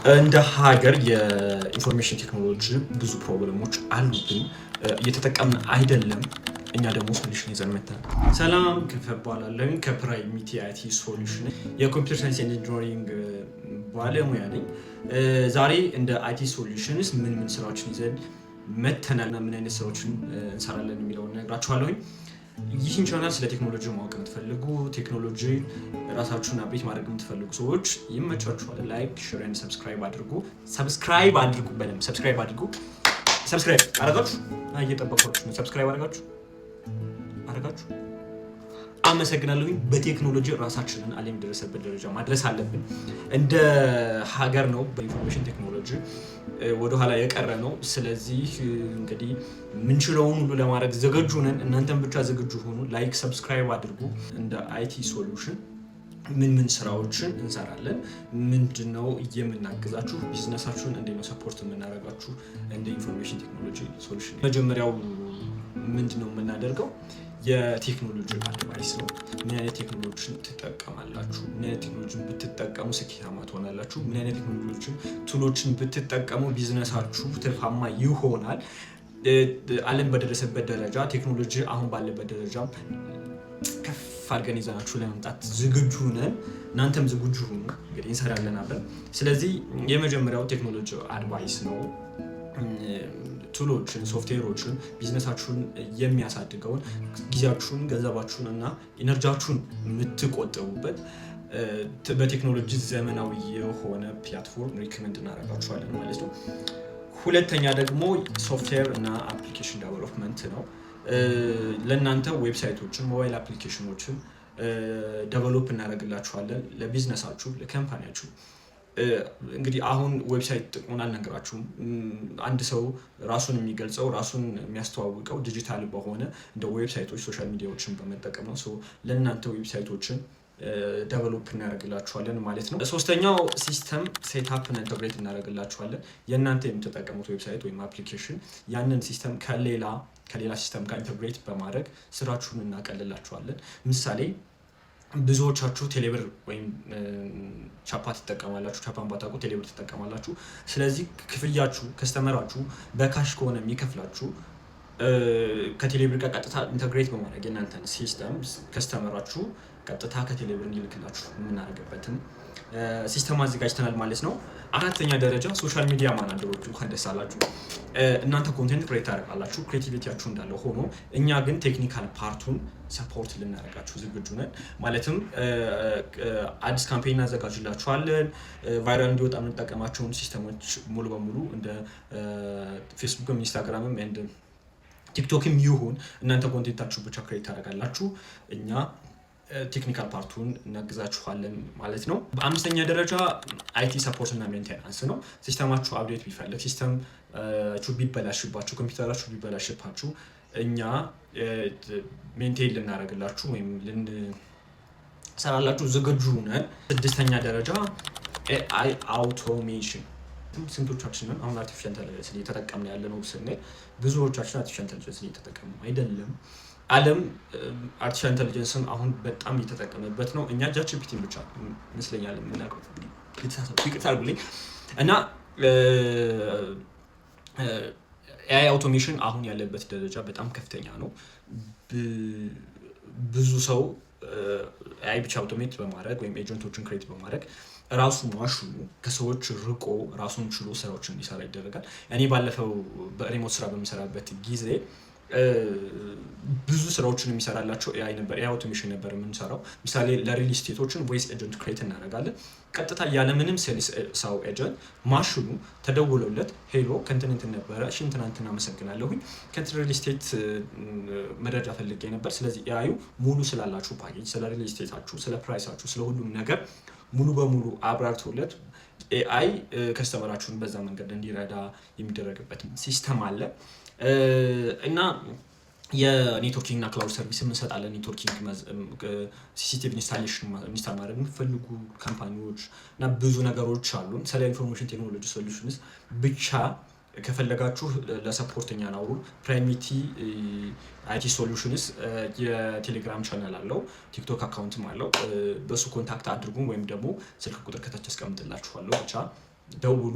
እንደ ሀገር የ information technology ብዙ problem ኦች አሉብን፣ እየተጠቀምን አይደለም። እኛ ደግሞ solution ይዘን መተናል። ሰላም፣ ክንፈ እባላለሁ ከፕራይሚቲ IT Solution የ computer science engineering ባለሙያ ነኝ። ዛሬ እንደ IT Solutions ምን ምን ስራዎችን ይዘን መተናል እና ምን አይነት ስራዎችን እንሰራለን የሚለውን እነግራችኋለሁኝ። ይህን ቻናል ስለ ቴክኖሎጂ ማወቅ የምትፈልጉ፣ ቴክኖሎጂ ራሳችሁን update ማድረግ የምትፈልጉ ሰዎች ይመቻችኋል። Like፣ share፣ subscribe አድርጉ። Subscribe አድርጉ፣ በደንብ subscribe አድርጉ። Subscribe አረጋችሁ? እየጠበኳችሁ ነው። Subscribe አረጋችሁ? አረጋችሁ? አመሰግናለሁኝ። በቴክኖሎጂ ራሳችንን ዓለም የደረሰበት ደረጃ ማድረስ አለብን። እንደ ሀገር ነው በ information technology ወደኋላ የቀረ ነው። ስለዚህ እንግዲህ ምንችለውን ሁሉ ለማድረግ ዝግጁ ነን። እናንተም ብቻ ዝግጁ ሁኑ። Like፣ subscribe አድርጉ። እንደ IT Solution ምን ምን ስራዎችን እንሰራለን? ምንድነው የምናግዛችሁ? ቢዝነሳችሁን እንዴት ነው support የምናደርጋችሁ? እንደ information technology solution መጀመሪያው ምንድነው የምናደርገው? የቴክኖሎጂ advice ነው። ምን አይነት ቴክኖሎጂን ትጠቀማላችሁ? ምን አይነት ቴክኖሎጂን ብትጠቀሙ ስኬታማ ትሆናላችሁ? ምን አይነት ቴክኖሎጂዎችን፣ tool ኦችን ብትጠቀሙ ቢዝነሳችሁ ትርፋማ ይሆናል? ዓለም በደረሰበት ደረጃ፣ ቴክኖሎጂ አሁን ባለበት ደረጃ ከፍ አድርገን ይዘናችሁ ለመምጣት ዝግጁ ነን። እናንተም ዝግጁ ሁኑ። እንግዲህ እንሰራለን አብረን። ስለዚህ የመጀመሪያው ቴክኖሎጂ advice ነው። Tool ኦችን፣ ሶፍትዌሮችን፣ ቢዝነሳችሁን የሚያሳድገውን፣ ጊዜያችሁን፣ ገንዘባችሁን እና energy ያችሁን የምትቆጥቡበት በቴክኖሎጂ ዘመናዊ የሆነ platform recommend እናደርጋችኋለን ማለት ነው። ሁለተኛ ደግሞ ሶፍትዌር እና application development ነው። ለእናንተ website ኦችን፣ mobile application ኦችን develop እናደርግላችኋለን ለቢዝነሳችሁ፣ ለ company ያችሁ። እንግዲህ አሁን website ጥቅሙን አልነግራችሁም። አንድ ሰው ራሱን የሚገልጸው፣ ራሱን የሚያስተዋውቀው ዲጂታል በሆነ እንደ website ኦች፣ social media ዎችን በመጠቀም ነው። ለእናንተ website ኦችን develop እናደርግላችኋለን ማለት ነው። ሶስተኛው system setup እና integrate እናደርግላችኋለን። የእናንተ የምትጠቀሙት website ወይም application ያንን system ከሌላ system ጋር integrate በማድረግ ስራችሁን እናቀልላችኋለን። ምሳሌ ብዙዎቻችሁ ቴሌብር ወይም ቻፓ ትጠቀማላችሁ። ቻፓን ባታውቁ ቴሌብር ትጠቀማላችሁ። ስለዚህ ክፍያችሁ customer ኣችሁ በ cash ከሆነ የሚከፍላችሁ ከቴሌብር ጋር ቀጥታ integrate በማድረግ የእናንተን system customer ኣችሁ ቀጥታ ከቴሌብር እንዲልክላችሁ የምናደርግበትን system አዘጋጅተናል ማለት ነው። አራተኛ ደረጃ social media manager ኦች፣ እንኳን ደስ አላችሁ። እናንተ content create ታደርጋላችሁ፣ creativity ያችሁ እንዳለ ሆኖ እኛ ግን technical part ኡን support ልናደርጋችሁ ዝግጁ ነን። ማለትም አዲስ campaign እናዘጋጅላችኋለን። Viral እንዲወጣ የምንጠቀማቸውን system ኦች ሙሉ በሙሉ እንደ ፌስቡክም ኢንስታግራምም and ቲክቶክም ይሁን እናንተ content ኣችሁ ብቻ create ታደርጋላችሁ፣ እኛ technical part ኡን እናግዛችኋለን ማለት ነው። በአምስተኛ ደረጃ IT support እና maintenance ነው። System ኣችሁ update ቢፈልግ፣ system ኣችሁ ቢበላሽባችሁ፣ ኮምፒውተራችሁ ቢበላሽባችሁ እኛ maintain ልናደርግላችሁ ወይም ልንሰራላችሁ ዝግጁ ነን። ስድስተኛ ደረጃ AI automation። ስንቶቻችንን አሁን artificial intelligence እየተጠቀምን ያለ ነው ስንል ብዙዎቻችን artificial intelligence እየተጠቀሙ አይደለም። ዓለም artificial intelligence ን አሁን በጣም እየተጠቀመበት ነው። እኛ ChatGPT ን ብቻ ይመስለኛል የምናውቀው፣ ይቅርታ አድርጉልኝ። እና AI automation አሁን ያለበት ደረጃ በጣም ከፍተኛ ነው። ብዙ ሰው AI ብቻ automate በማድረግ ወይም agent ኦችን create በማድረግ ራሱ ማሽኑ ከሰዎች ርቆ ራሱን ችሎ ስራዎችን እንዲሰራ ይደረጋል። እኔ ባለፈው በ remote ስራ በምሰራበት ጊዜ ብዙ ስራዎችን የሚሰራላቸው AI ነበር። AI automation ነበር የምንሰራው። ምሳሌ ለ real estate ኦችን voice agent create እናደርጋለን። ቀጥታ ያለምንም sales ሰው agent ማሽኑ ተደውሎለት "Hello፣ ከእንትን እንትን ነበረ፣ እሺ እንትና እንትን አመሰግናለሁኝ፣ ከእንትን real estate መረጃ ፈልጌ ነበር።" ስለዚህ AI ዩ ሙሉ ስላላችሁ ፓኬጅ፣ ስለ real estate ኣችሁ፣ ስለ price ኣችሁ፣ ስለ ሁሉም ነገር ሙሉ በሙሉ አብራርቶለት AI customer ኣችሁን በዛ መንገድ እንዲረዳ የሚደረግበት system አለ። እና የ networking እና cloud service እንሰጣለን። Networking፣ CCTV installation install ማድረግ የሚፈልጉ company ዎች እና ብዙ ነገሮች አሉን። ስለ information technology solutions ብቻ ከፈለጋችሁ ለ support እኛን አውሩ። ፕራይሚቲ IT Solutions የቴሌግራም ቻናል አለው፣ ቲክቶክ account ም አለው። በሱ contact አድርጉን ወይም ደግሞ ስልክ ቁጥር ከታች አስቀምጥላችኋለሁ። ብቻ ደውሉ።